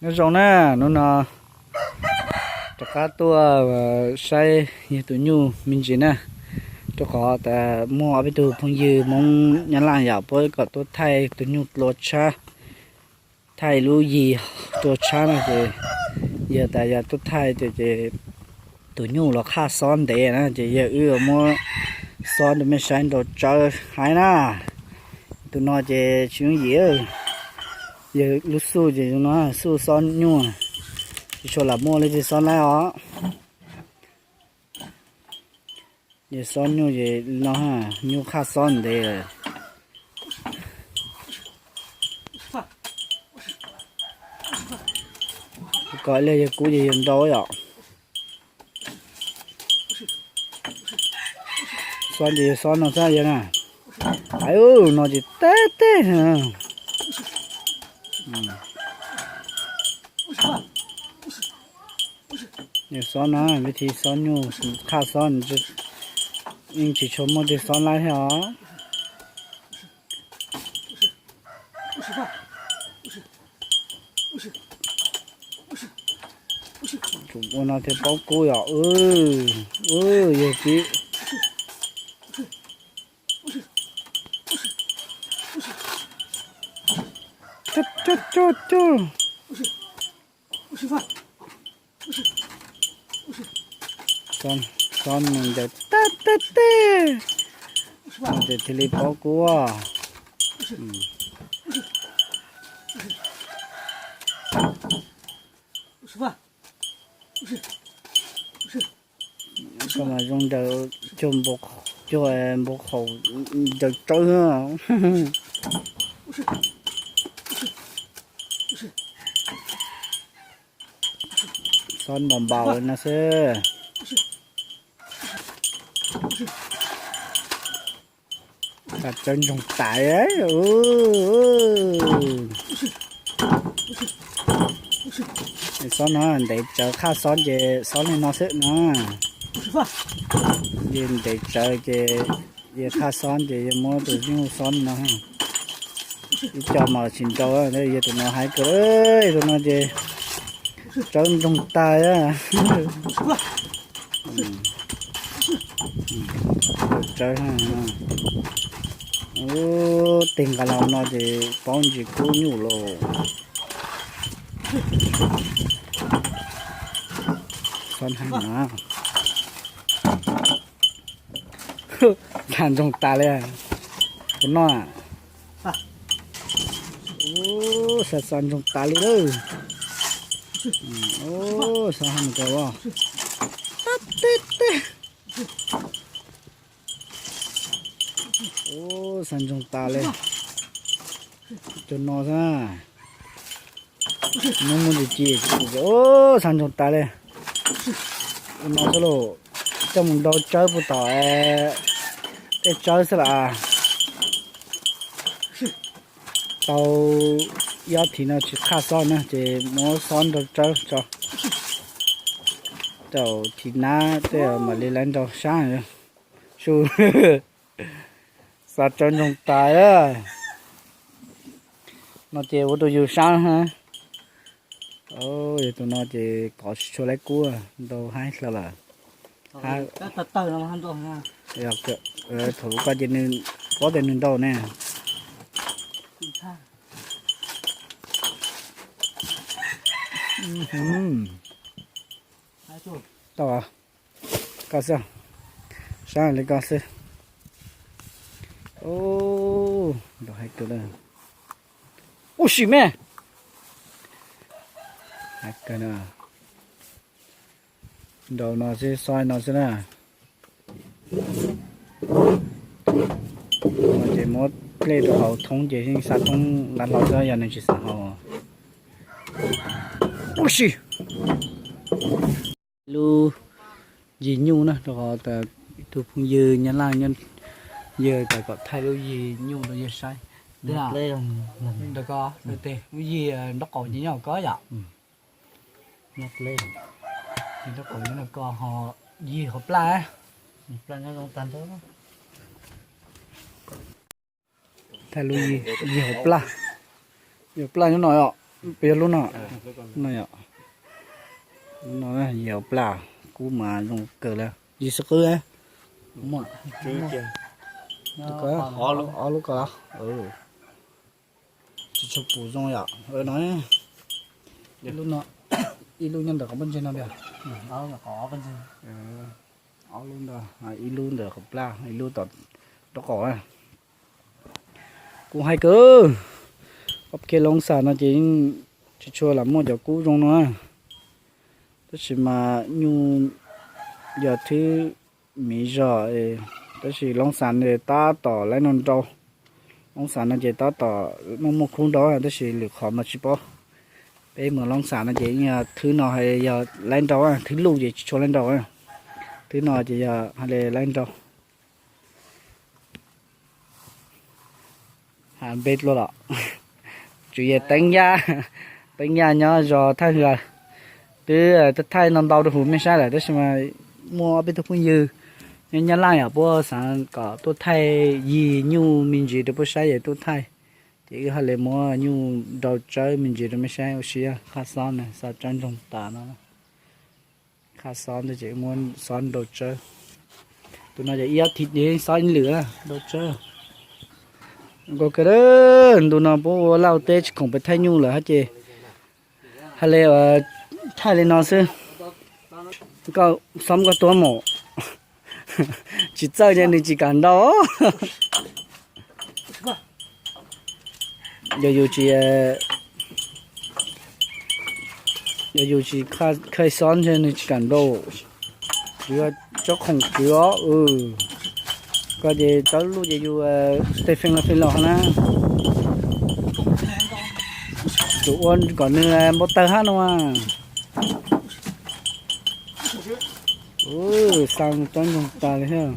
Nyob zoo na, hnub no rov qab tuaj saib yawg tus nyuj me ntsis na, rau qhov tas muaj ob peb tug phooj ywg Hmoob Nyab Laj yom, puab kom tuaj thaij tus nyuj tua tshab, thaij lub yig tua tshab no ces yawg tas yog tuaj thaij ces tus nyuj los qhaj xob ntev na ces yawg wb muab xob rau mej saib nrau tsawv heev na. Tus no ces tsis yooj yim, yawg lub xuj ces zoo no, xuj xob nyuj, tsis tshua lam muaj leej twg xob laib os. Ces xob nyuj ces no, nyuj qhaj xob ntev lawm. Kom ib leeg yawg kub ces yawg nrau yom. Xob ces yawg xob no xwb yawg na. Ai, no ces teb teb. Yawg xob no, vib thib xob nyuj, qhaj xob, yeej tsis tshua muaj leej twg xob laib thiab os. Ua no thiaj paub kub yom. Yawg tib, cog cog cog. Xob nws ncaws tag tag teg, ces thiaj li paub kub. Koj mas zoo ncaws cuag npau, cuag npau qaum ncaws tsawb. Xob npaum npaum no xwb. Xav tsawb ntsoog tas. Xob no ntev tsawv, qhaj xob ces xob li no xwb no. Yog ntev tsawv ces yog qhaj xob ces yog muab tus nyuj xob li no. Ib co mas tsis nrau, yog tus no hais kawg, tus no ces tsawb ntsoog tas. Tsawb, tig nqa los no ces paub ntsis kub nyuj los. Xob heev na. Xa ntsoog tas li. Puas noj? Xa xa ntsoog tas li lawm. Xa heev kawg os. Teb teb. Xa ntsoog tas li. Cov no xwb. Muab muab ntsis ci, xa ntsoog tas li. Ua no xwb lauj. Coj mus nrau tsawb puag tom tej tsawb xwb las. Tau ib ob thiv no tsis qhaj xob na ces muab xob nrau tsawb tso. Tau thiv nab tej mam li lawv nrau sab. Su, xa tsawb ntsoog tas. No ces ua rau yus sab. Yog tus no ces kov tsis tshua laib kub, ntau haib hlo lawm. Thaum koj ces nws, pob tias nws ntau ne. Tau, koj xwb, sab li koj xwb. Ntau haib kawg. Ub sim me, haib kawg na. Nrau no xwb, xob no xwb na. Ces muab dlej rau hauv thoob ces yeej xa thoob nqa hlo xwb, yog nws tsis xav haus. Ub sim, lub yig nyuj na, rau qhov tas ib tug phooj ywg Nyab Laj, yawg tas kom thaij lub yig nyuj rau yawg saib. Ntawm ko, lub yig nraub qaum ces nyob ko yom. Yig nraub qaum nyob ko ho, yig hauv plaj. Thaij lub yig hauv plaj. Yig hauv plaj nyob no os. Puas yog lub no? No yom. Lub no yog plag, kub mas zoo kawg li. Yig xwb qwb. Ob lub ko los? Tsis tshua pum zoo yom. No, ib lub nyob ntawm qhov pob ntseg no tiag. Ob lub ntawd, ib lub ntawm qhov plaj, ib lub tom roob qaum. Kuj haib kawg. Ob peb loob xas no ces yeej tsis tshua lam muaj cov kub zoo no. Tab sis mas nyuj yog thwb miv zog, tab sis loob xas no tab tom laib nrau nrau. Loob xas no ces tab tom muaj muaj kub nrau, tab sis lwm qhov mas tsis paub. Peb mus loob xas no ces yeej yog thwb no yog laib nrau, thwb luj ces tsis tshua laib nrau. Thwb no ces yog hais li laib nrau. Has npe dua los? Tswv Yej Teeb Yaj. Teeb Yaj nyob zos Thaj Hwm. Twb thaij ntau ntau rau huv mej saib lawm, tab sis mas muaj ob peb tug phooj ywg nyob Nyab Laj yom, puab xav kom tuaj thaij yig nyuj me ntsis rau puab saib ces tuaj thaij. Ces wb hais li muab nyuj nrau tsawb me ntsis rau mej saib ua si. Qhaj xob na, xob tsob ntsoog tas no. Qhaj xob ntawd ces muab xob nrau tsawb. Tus no ces ib ob thim ces xob ib lwm nrau tsawb. Nkaus kawg, ntu no puab ua laj teb tsis khoom pem thaij nyuj lawm hab ces hais li thaij li no xwb. Koj xob koj tuab mus. Tsis txawj ces nws tsis kam nrau. Yog yus tsis, yog yus tsis khaij xob ntshe nws tsis kam nrau. Tsob khoom kwv os. Koj ces tsob luj ces yus tej feej los feej los na. Tus ua kom nws npau taws hab no. Xaa tsob ntsoog tas li thiab.